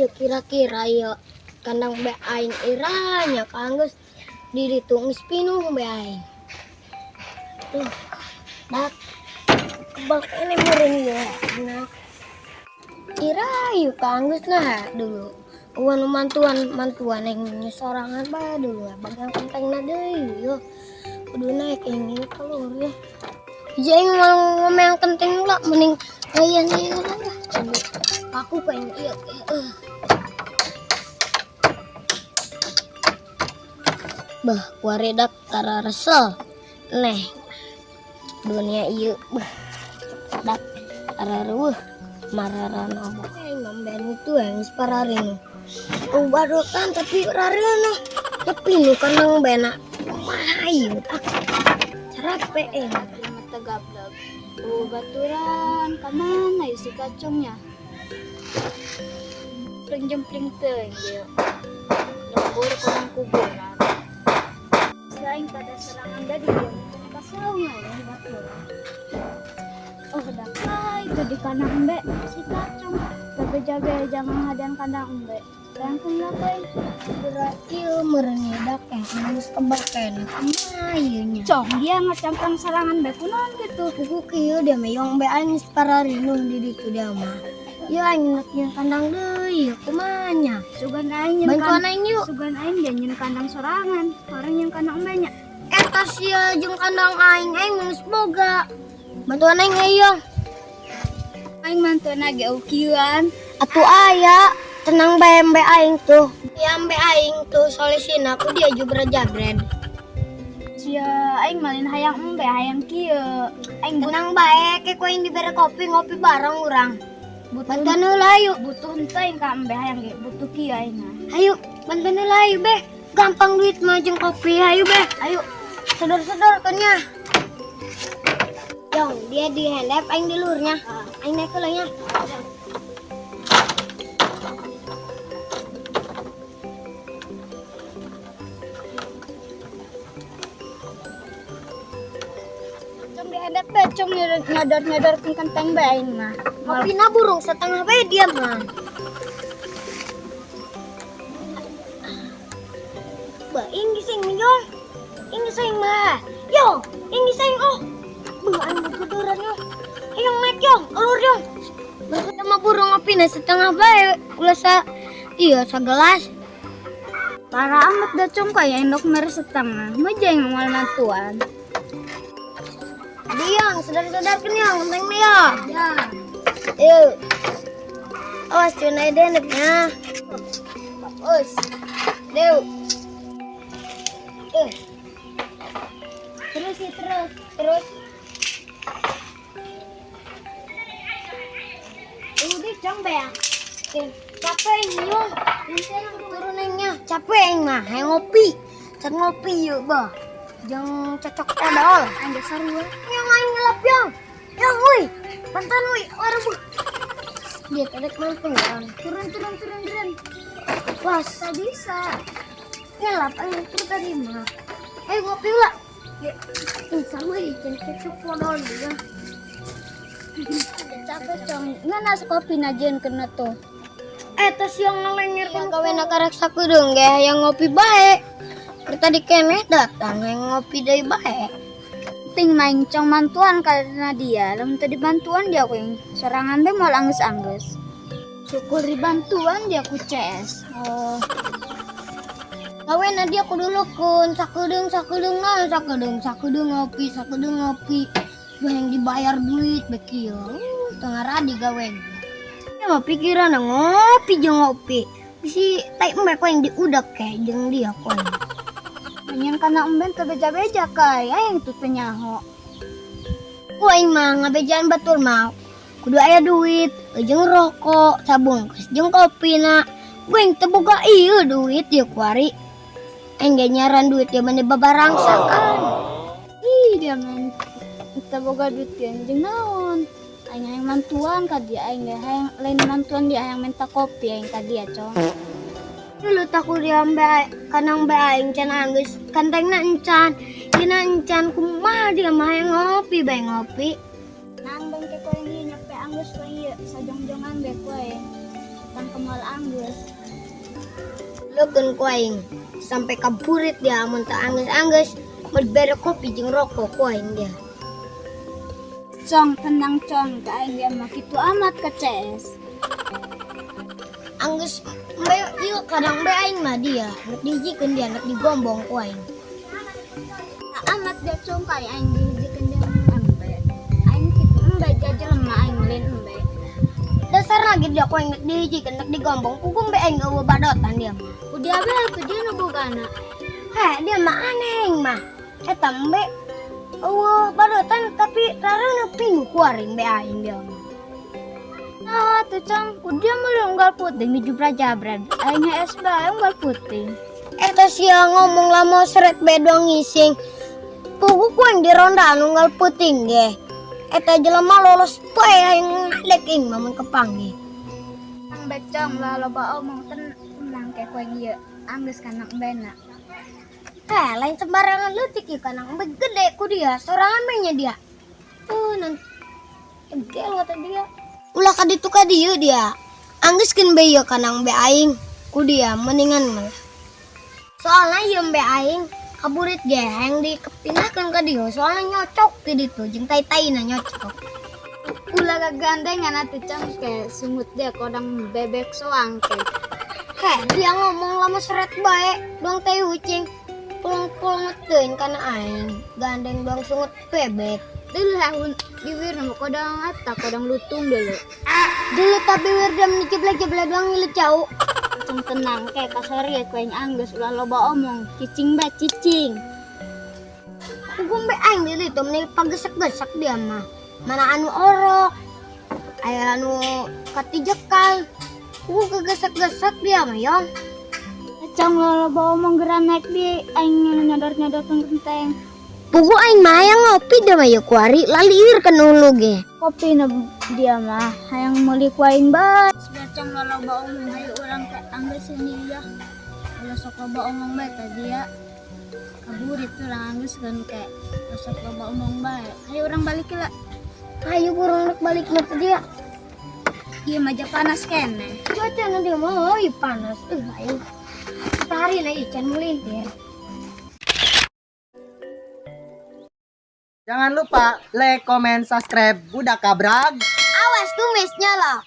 Iya kira-kira ya kandang be aing iranya kanggeus di ditu geus pinuh be aing. Tuh, dak kebal kene meureun ieu anak. Ira ieu kanggeus nah dulu. Uan mantuan mantuan yang sorangan bae dulu bagian kentengna deui yo. Kudu naik ini keluar ya. Jeung mau ngomong kenteng lah mending aya ieu lah. Aku pengen iya. Bah, kuaredak tara resel. Neh. Dunia ieu bah. Dak tara reueuh mararana. Mamben itu yang geus pararinu. Ubadotan tapi rareuneuh. Tapi nu kandang bena kumaha ieu tah. Carape eh. Mata gablek. Oh, baturan kamana ya si kacungnya? Jempling-jempling teuing dia. Lembur kurang kuburan. Selain pada serangan dari dia, kasau ya baturan. Oh, dah itu di kandang embe si kacung. Tapi jaga jangan hadian kandang embe. Dan kenapa Berarti meureun dak eh geus kebak keneh kumaha ieu nya. Cong dia ngecangkang serangan be kunaon gitu. Buku kieu dia mah yong be aing geus pararinuh di ditu dia mah. Ieu aing nak nyeun kandang deui kumaha nya. Sugan aing nyeun Bantuan aing yuk. Sugan aing dia nyeun kandang sorangan. Orang yang kandang embe nya. Eta sia jeung kandang aing aing geus boga. Bantuan aing ayo. Aing mantuan ge ukian. Atuh aya tenang bae embe aing tuh. Ya embe aing tuh solisina aku dia juga jabred. Sia aing malin hayang embe hayang kieu. Aing tenang bae ke ku aing dibere kopi ngopi bareng urang. Bantuan heula ayo. Butuh henteu aing ka embe hayang ge butuh kieu aing mah. Ayo bantuan heula ayo beh. Gampang duit mah jeung kopi ayo beh. Ayo sodor-sodor nya. Yong, dia di handap aing di luhurnya. Aing naik heula nya. Cong di handap be cong nyodor-nyodorkeun kenteng be aing mah. Kopina burung setengah be dia mah. Ba inggi sing yong. Inggi sing mah. Yo, inggi sing oh. Bah aing keduran yo. Ayo naik yong, alur yong. Baru mah burung kopina setengah bae ulah sa iya sagelas. Parah amat dah cong kayak endok mer setengah. Mah jeung moal mantuan. Diang, sadar-sadar kan yang penting ya. Ya. Yuk. Awas cunai deneknya. Bagus. Dew. Terus sih terus, terus. Udah cong be. Capek nyung. Turunannya capek mah, hayang ngopi. Cat ngopi yuk, bah. Jangan cocok odol. Aing sarua. Yang aing ngelap yang. Yang woi. Bantuan woi, orang bu. Dia tarik mampu kan. Turun turun turun turun. Wah, Tak bisa. ngelap aing turun tadi mah. Ayo ngopi lah. Ya, ini sarua jangan cocok odol dia. Capek cong. Ngeuna kopi najeun kena tuh. Tos yang ngelengir kan kawena karek sakudeung ge hayang ngopi bae. Keur tadi keneh datang hayang ngopi deui bae. Ting main cong mantuan karena dia, lamun teu dibantuan dia ku yang sorangan be moal anggeus-anggeus. Syukur dibantuan dia ku CS. Oh. Kawena dia kudu leukeun sakudeung sakudeung naon sakudeung sakudeung ngopi sakudeung ngopi. Bah yang dibayar duit be kieu. Teu ngaradi gawe. Ya mah pikiran ngopi jeung ngopi. Bisi tai embe ku yang diudak ke jeung dia ku. Nyen kana emben teu beja-beja kai, aing tuh teu nyaho. Ku aing mah ngabejaan batur mah. Kudu aya duit, jeung rokok, sabungkus jeung kopina. Ku aing teu boga ieu duit ieu kuari. Aing ge nyaran duit ieu mah babarangsakan. Ih, dia mah teu boga duit ieu jeung naon. Aing hayang mantuan ka dia, aing ge hayang lain mantuan dia hayang minta kopi aing ka dia, cong. Dulu takut dia ambe kanang be aing can anggeus kantengna encan. Dina encan kumaha dia mah hayang ngopi bae ngopi. Nang bang ke koe ieu nyape anggeus we ieu sajongjongan be koe. Tangke moal anggeus. Lekeun ku aing sampai kaburit dia amun teu anggeus-anggeus mau dibere kopi jeung rokok ku aing dia. Cong, tenang, Cong, ka aing dia mah kitu amat ke CS. Anggeus embe ieu kadang embe aing mah dia, nek dihijikeun dia nek digombong ku aing. Amat dia, Cong, ka aing dihijikeun dia embe. Aing kitu embe jelema aing lain embe. Dasar lagi dia ku aing nek dihijikeun nek digombong ku embe aing euweuh badotan dia mah. Ku dia bae tuh dia nu bogana. Heh, dia mah aneh aing mah. Eta embe euweuh badotan tapi rarana pinuh ku aing embe aing dia mah. Nah, tuh, Cong, ku dia meuli unggal puting dijubra-jabra. Aing hees bae unggal puting. Eta sia ngomong lama seret bae doang ngising. Puguh ku aing dirondaan unggal puting ge. Eta jelema lolos poe aing ngadek aing mah mun kepanggih. Ang becong lah loba omong tenang kayak ku aing ieu. Anggeus kana embena. Eh, lain sembarangan leutik ieu kana embe gede ku dia, sorangan we nya dia. Tuh nanti gelo kata dia. Ulah ka ditu ka dieu dia. Anggeuskeun be ieu kana embe aing ku dia mendingan mah. Soalnya ieu embe aing kaburit ge hayang dipindahkeun ka dieu soalnya nyocok di ditu jeung tai-taina nyocok. Ulah gagandengan atuh, Cong, ke sungut dia kodang bebek soang ke. Heh, dia ngomong lama seret bae, doang tai ucing. Pulung-pulung teuing kana aing, gandeng doang sungut bebek. Dulu tahun bibir nama kodang ata kodang lutung dulu. Dulu tapi wirdam ni jeblek-jeblek doang ngilu cau. Cong, tenang ke kasar ya ku aing anggeus ulah loba omong. Cicing bae cicing. Gumbe aing di ditu mending pagesek-gesek dia mah. Mana anu orok, aya anu katijekan. Ku kegesek-gesek dia mah yong. Cong, loba omong geura naik di aing nyodor-nyodor genteng. Puguh aing mah hayang ngopi dia mah ya kuari lalieur kan ulu ge. Kopi na dia mah hayang meuli ku aing bae. Cong, loba omong, hayu urang ke anggeus ini ya. Ulah sok loba omong bae tadi ya. Kaburit tuh urang anggeus kan ke sok loba omong bae. Hayu urang balik lah. Hayu kurang rek balik mah teh dia. Ieu mah aja panas keneh. Cuaca na dia mah oi panas. Ayo. Matahari na ieu can melintir. Jangan lupa like, comment, subscribe Budak Kabrag. Awas kumisnya loh.